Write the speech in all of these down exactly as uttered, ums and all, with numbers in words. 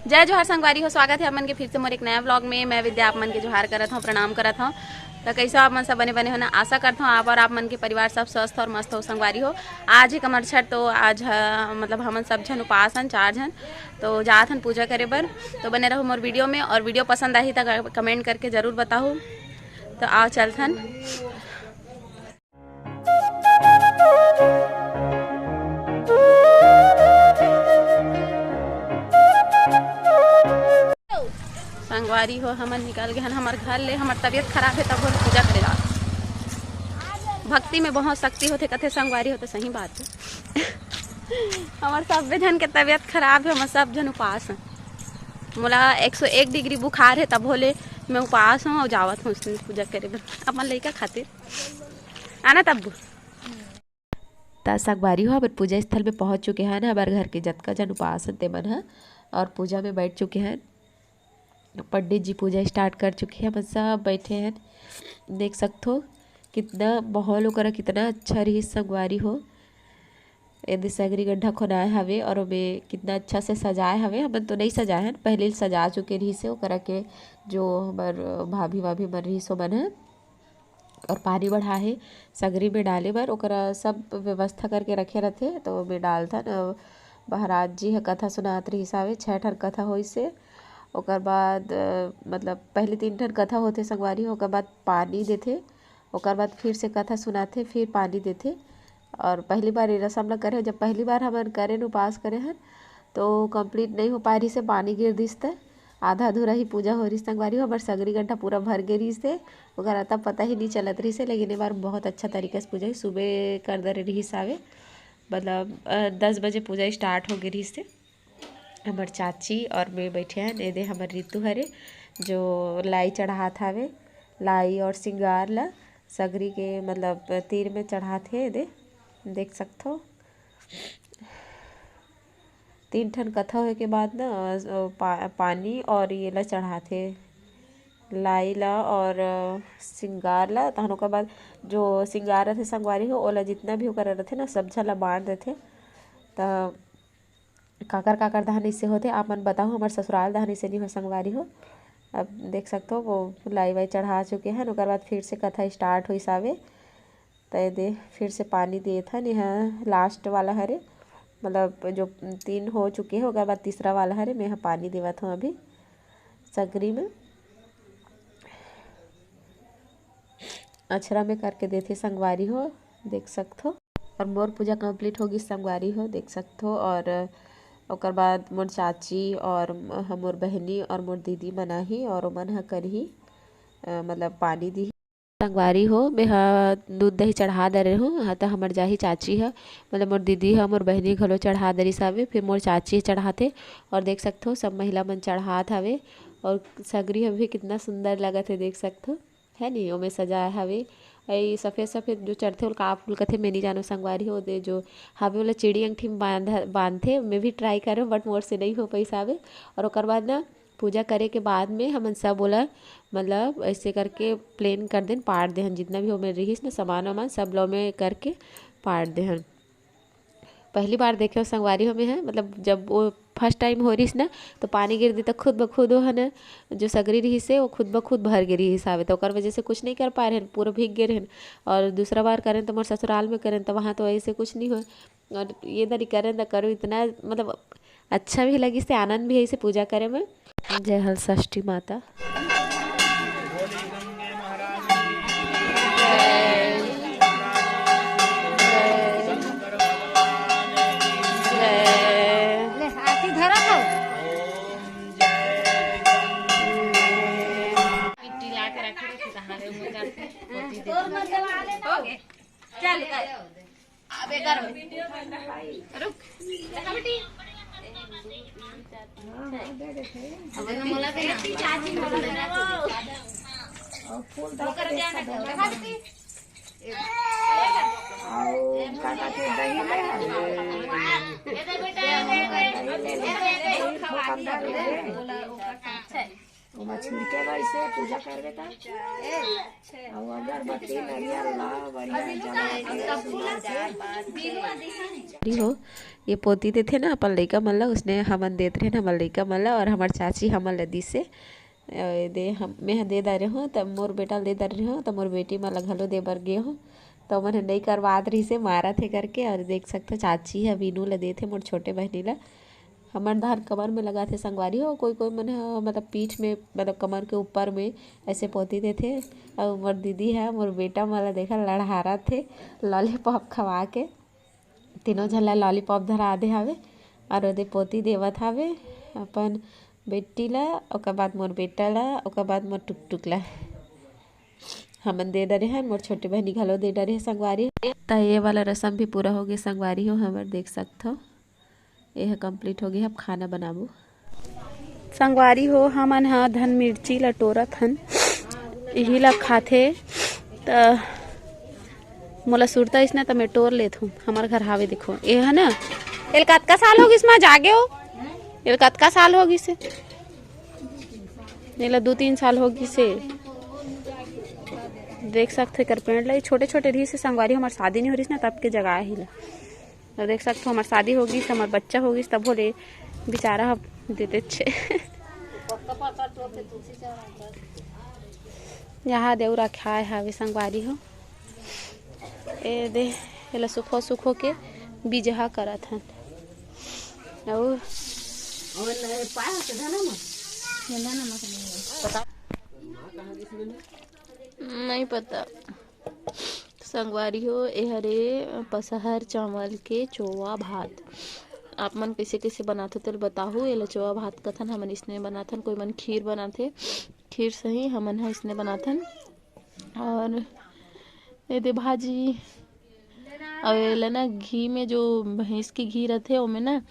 जय जोहार संगवारी हो, स्वागत हे आप मन के फिर से मोर एक नया vlog में। मैं विद्या आप मन के जोहार करत हौं, प्रणाम करत हौं। तो कैसे हो आप मन, सब बने बने हो ना? आशा करत हौं आप और आप मन के परिवार सब स्वस्थ और मस्त हो संगवारी हो। आज हे कमरछठ, तो आज ह, मतलब हमन सब झन उपास हन, चार झन। तो जात हन पूजा करे बर, तो बने रहो मोर video में। और video पसंद आही त comment करके जरूर बताहू। तो आओ चलथन। संगवारी हो, हमन निकल गए हन हमर घर ले। हमर तबीयत खराब हे, तब हम पूजा करे जात। भक्ति में बहुत शक्ति होथे, कथे संगवारी हो, तो सही बात हे। हमर सब्बे झन के तबीयत खराब हे, हमर सब झन उपास हन। मोला एक सौ एक degree बुखार हे, तब होले मैं उपास हूँ और जावत हूँ उसने पूजा करे बर अपन लइका खातिर। आना तब्बू। त संगवारी हो, हमर पूजा स्थल में पहुँच चुके हन हमर घर के जतका जन उपास हन ते मन ह, और पूजा में बैठ चुके हन। पंडित जी पूजा start कर चुके हैं, हमन सब बैठे हैं। देख सकथो कितना माहौल ओकरा कितना अच्छा रही संगवारी हो। एदे सगरी गड्ढा खोनाए हवे और ओमे कितना अच्छा से सजाए हवे। हमन तो नहीं सजाए हन, पहले सजा चुके रही से ओकरा के, जो हमर भाभी भाभी मन रही सो मन है। और पानी बढ़ा हे सगरी में डाले बर, ओकरा सब व्यवस्था करके रखे रथे, तो ओमे डालथन। अ, महाराज जी ह कथा सुनात रिहिस हावे, छह ठन कथा होइस हे। ओकर बाद, अ, मतलब पहले तीन ठन कथा होथे संगवारी हो, ओकर बाद पानी देथे, ओकर बाद फिर से कथा सुनाथे, फिर पानी देथे। और पहली बार ये रसम ल करे हो, जब पहली बार हमन करेन उपास करे हन, तो complete नहीं हो पा रहिस हे, पानी गिर दिस त आधा अधूरा ही पूजा हो रहिस संगवारी हो। हमर सगरी गड्ढा पूरा भर गे रहिस हे, ओकर अता पता ही नहीं चलत रहिस हे, लेकिन ए बार बहुत अच्छा तरीका से पूजा हुई। सुबह कर दे रहिस हावे, मतलब, अ, दस बजे पूजा start हो गे रहिस हे। हमर चाची और मैं बैठे हन, एदे हमर रितु हरे, जो लाई चढ़ात हावे, लाई और सिंगार ला सगरी के, मतलब, तीर में चढ़ात हे। एदे देख सकथो, तीन ठन कथा होए के बाद ना, अ, पा-, पानी और ये ला चढ़ाथे, लाई ला और, अ, सिंगार ला। तहन ओकर बाद जो सिंगार रथे संगवारी हो, ओला जितना भी ओकर रथे ना, सब झन ला बांट देथे। त काकर काकर दहन इससे होथे, आप मन बताओ, हमर ससुराल दहन इससे नहीं हो संगवारी हो। अब देख सकथो, वो लाई वाई चढ़ा चुके हैं, ओकर बाद फिर से कथा start होइस हावे। त एदे फिर से पानी देत हन। यह last वाला हरे, मतलब जो तीन हो चुके हैं, ओकर बाद तीसरा वाला हरे। मैं ह पानी देवत हूँ अभी सगरी में। अछरा में करके देथे संगवारी हो, देख सकथो। और मोर पूजा complete होगी संगवारी हो, देख सकथो। और ओकर बाद मोर चाची और मोर बहिनी और मोर दीदी मन आही और ओमन ह करही, अ, मतलब पानी दी। संगवारी हो, मैं ह दूध दही चढ़ा दे रहे हूँ। हाँ, तो हमर जाही चाची ह, मतलब मोर दीदी ह, मोर बहिनी घलो चढ़ा दे रिस हावे, फिर मोर चाची चढ़ाथे। और देख सकथो, सब महिला मन चढ़ात हावे और सगरी ह भी कितना सुंदर लगत हे, देख सकथो, है नी, ओमे सजाए हावे। ए सफेद सफेद जो चढ़थे, ओला का फूल कथे, मैं नहीं जानो संगवारी हो, दे जो हावे, ओला चिड़ी अंगठी में बांध, बांधथे। मैं भी try करें, but मोर से नहीं हो पाइस हावे। और ओकर बाद ना, पूजा करे के बाद में हमन सब ओला, मतलब, ऐसे करके plain कर देन, पाट देहन। जितना भी ओमे रिहिस ना सामान वामान, सब ला ओमे करके पाट देहन। पहली बार देखे हो संगवारी हो में है, मतलब, जब वो first time हो रिहिस ना, तो पानी गिर दी, तो खुद ब खुद वो है ना, जो सगरी रिहिस हे, वो खुद ब खुद भर गे रिहिस हावे, तो ओकर वजह से कुछ नहीं कर पाए रहन, पूरा भीग गे रहन। और दूसरा बार करें तो मोर ससुराल में करें, तो वहाँ तो ऐसे कुछ नहीं होए। और ये दरी करें तो करो, इतना, मतलब, अच्छा भी लगिस हे, आनंद भी ऐसे पूजा करे में। जय हल षष्ठी माता। ले, आरती धरत हो। मिट्टी ला के रखे रहे, कहाँ रे, मुँह जाते। हो गए। चल, अब एक बार रुक। देखा बेटी। अब ना मोला दे। चाची मोला दे। और फूल डाल के देखा बेटी। और का कहते हैं, दही ले आ। ये दे बेटा, ये दे, ये दे, ये दे, ये दे, ये दे, ये दे, ये दे। ओमा छिड़के बर इसे पूजा करबे त। अउ अगरबत्ती, नरियर ला बढ़िया जला के सुना के। हो, ये पोती देथे ना अपन लइका मन ला, उसने हमन देत रहे ना हमर लइका मन ला, और हमर चाची हमन ला दिसे। अ, ये दे हम, मैं ह दे डारे हूँ, तब मोर बेटा ल दे डारे हूँ, तब मोर बेटी मन ला घलो दे बर गे हूँ। तो मन ह नई करवात रहिसे, मारत हे करके। और देख सकथो, चाची ह बीनू ला देथे, मोर छोटे बहिनी ला। हमर धान कमर में लगाथे संगवारी हो, कोई कोई मन ह मतलब पीठ में, मतलब कमर के ऊपर में ऐसे पोती देथे। अउ मोर दीदी ह मोर बेटा मन ला देखा लड़हारत हे लॉलीपॉप खवा के। तीनों झन ला लॉलीपॉप धरा दे हावे और ओदे पोती देवत हावे अपन बेटी ला, ओकर बाद मोर बेटा ला, ओकर बाद मोर टुकटुक ला। हमन दे डरे हन, मोर छोटे बहिनी घलो दे डरे हे संगवारी। त ये वाला रसम भी पूरा हो गे संगवारी हो, हमर देख सकथव। ये ह complete हो गे, अब खाना बनाबो। संगवारी हो, हमन ह धन मिर्ची ला टोरत हन, इही ला खाथे। त मोला सुरता इसने त मैं टोर लेत हूँ। हमर घर हावे, देखो, ये ह ना, एल कतका साल हो गिस मा जागे हो? एल कतका साल हो गिस हे? एला दू तीन साल हो गिस हे। देख सकथे एकर पेड़ ला, ये छोटे छोटे रहिस हे संगवारी, हमर शादी नहीं हो रहिस ना, तब के जगह हे ला। और देख सकथो, हमर शादी हो गिस, हमर बच्चा हो गिस, तब होले बेचारा ह दे देथे। यहाँ देव रखाए हावे संगवारी हो। ए दे, एला सुखो सुखो के बिजहा करत हन। अउ नहीं पता। संगवारी हो, ए हरे पसहर चावल के चोवा भात। आप मन कइसे कइसे बनाथो तेला बताहू। एला चोवा भात कथन, हमन इसने बनाथन। कोई मन खीर बनाथे, खीर सही, हमन ह इसने बनाथन। और ए दे भाजी, और एला ना घी में, जो भैंस के घी रथे, ओमे ना,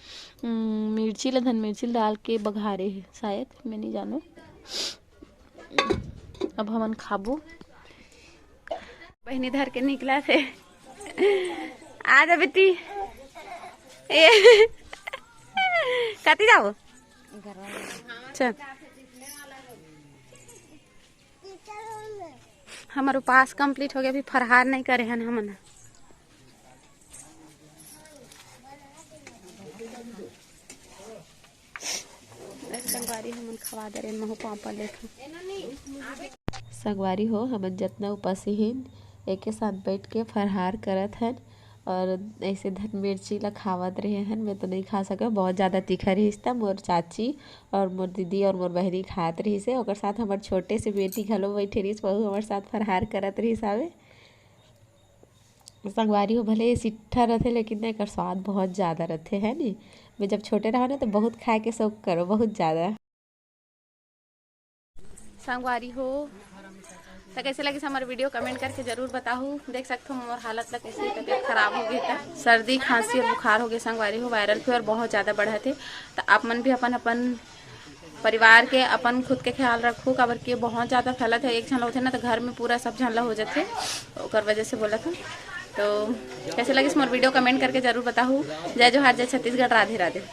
उम, मिर्ची ला, धन मिर्ची ला डाल के बघारे हे शायद, मैं नहीं जानू। अब हमन खाबो। बहिनी धर के निकला थे। आ जा बेटी। ए। कति जाओ? चल। हमर उपास complete हो गया, अभी फरहार नहीं करे हन हमन। संगवारी हमन खवा दे रहे, महू पापा लेखा। संगवारी हो, हमन जतना उपासी हिन, एके साथ बैठ के फरहार करत हन और ऐसे धन मिर्ची ला खावत रहे हन। मैं तो नहीं खा सका, बहुत ज़्यादा तीखा रहिस त मोर चाची और मोर दीदी और मोर बहिनी खात रहिस हे। ओकर साथ हमर छोटे से बेटी घलो बैठे रहिस, वहू हमर साथ फरहार करत रहिस हावे। संगवारी हो, भले ये सिट्ठा रथे, लेकिन ना, एकर स्वाद बहुत ज़्यादा रथे, है नी? मैं जब छोटे रहा ना, तो बहुत खाए के शौक करो, बहुत ज़्यादा। संगवारी हो, त कैसे लगिस हमर video, comment करके जरूर बताहू। देख सकथो मोर हालत ला, कैसे तबीयत खराब हो गई, त सर्दी, खांसी और बुखार हो गए संगवारी हो, viral fever बहुत ज़्यादा बढ़त हे। त आप मन भी अपन अपन परिवार के, अपन खुद के ख्याल रखू, काबर कि बहुत ज़्यादा फैलत हे। एक झन ला होथे ना, त घर में पूरा सब झन ला हो जाथे, ओकर वजह से बोलत हूँ। तो कैसे लगिस मोर video, comment करके जरूर बताहू। जय जोहार, जय छत्तीसगढ़, राधे राधे।